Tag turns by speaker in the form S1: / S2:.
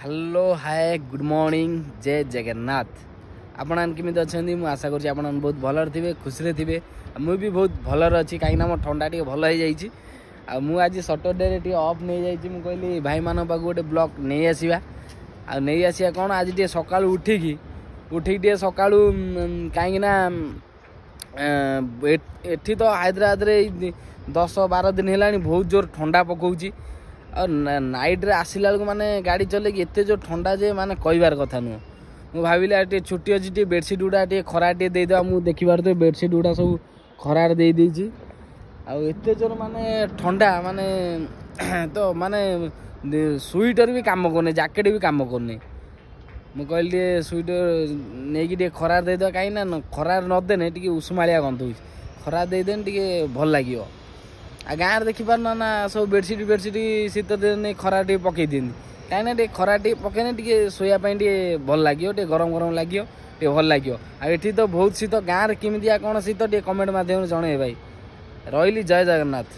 S1: Hello, ହାଏ, good morning, ଜୟ ଜଗନ୍ନାଥ। ଆପଣମାନେ କେମିତି ଅଛନ୍ତି? ମୁଁ ଆଶା କରୁଛି ଆପଣମାନେ ବହୁତ ଭଲରେ ଥିବେ, ଖୁସିରେ ଥିବେ। ଆଉ ମୁଁ ବି ବହୁତ ଭଲରେ ଅଛି, କାହିଁକିନା ମୋ ଥଣ୍ଡା ଟିକେ ଭଲ ହେଇଯାଇଛି। ଆଉ ମୁଁ ଆଜି ସଟରଡେରେ ଟିକେ ଅଫ୍ ନେଇଯାଇଛି। ମୁଁ କହିଲି ଭାଇମାନଙ୍କ ପାଖକୁ ଗୋଟେ ବ୍ଲଗ୍ ନେଇ ଆସିବା। ଆଉ ନେଇ ଆସିବା କ'ଣ, ଆଜି ଟିକେ ସକାଳୁ ଉଠିକି ଟିକେ ସକାଳୁ, କାହିଁକିନା ଏଠି ତ ହାଇଦ୍ରାବାଦରେ ଏଇ 10-12 ଦିନ ହେଲାଣି ବହୁତ ଜୋର ଥଣ୍ଡା ପକାଉଛି। ଆଉ ନାଇଟ୍ରେ ଆସିଲା ବେଳକୁ ମାନେ ଗାଡ଼ି ଚଲେଇକି ଏତେ ଜୋର ଥଣ୍ଡା ଯେ ମାନେ କହିବାର କଥା ନୁହଁ। ମୁଁ ଭାବିଲି ଆଉ ଟିକେ ଛୁଟି ଅଛି, ଟିକେ ବେଡ଼ସିଟ୍ ଗୁଡ଼ା ଟିକେ ଖରା ଟିକେ ଦେଇଦେବା। ମୁଁ ଦେଖିପାରୁଥିବେ ବେଡ଼ସିଟ୍ ଗୁଡ଼ା ସବୁ ଖରାରେ ଦେଇଦେଇଛି। ଆଉ ଏତେ ଜୋର ମାନେ ଥଣ୍ଡା, ମାନେ ତ ମାନେ ସୁଇଟର ବି କାମ କରୁନି, ଜ୍ୟାକେଟ୍ ବି କାମ କରୁନି। ମୁଁ କହିଲି ଟିକେ ସୁଇଟର ନେଇକି ଟିକେ ଖରାରେ ଦେଇଦେବା, କାହିଁକି ନା ଖରାରେ ନଦେନେ ଟିକେ ଉଷୁମାଳିଆ ଗନ୍ଧ ହେଉଛି। ଖରା ଦେଇଦେନେ ଟିକେ ଭଲ ଲାଗିବ। ଆଉ ଗାଁରେ ଦେଖିପାରୁନ ନା, ସବୁ ବେଡ଼ସିଟ୍ ଶୀତ ଦିନେ ଖରା ଟିକେ ପକେଇ ଦିଅନ୍ତି, କାହିଁକିନା ଟିକେ ଖରା ଟିକେ ପକେଇଲେ ଟିକେ ଶୋଇବା ପାଇଁ ଟିକେ ଭଲ ଲାଗିବ, ଟିକେ ଗରମ ଗରମ ଲାଗିବ, ଟିକେ ଭଲ ଲାଗିବ। ଆଉ ଏଠି ତ ବହୁତ ଶୀତ। ଗାଁରେ କେମିତିଆ କ'ଣ ଶୀତ ଟିକେ କମେଣ୍ଟ ମାଧ୍ୟମରେ ଜଣେଇବେ ଭାଇ। ରହିଲି, ଜୟ ଜଗନ୍ନାଥ।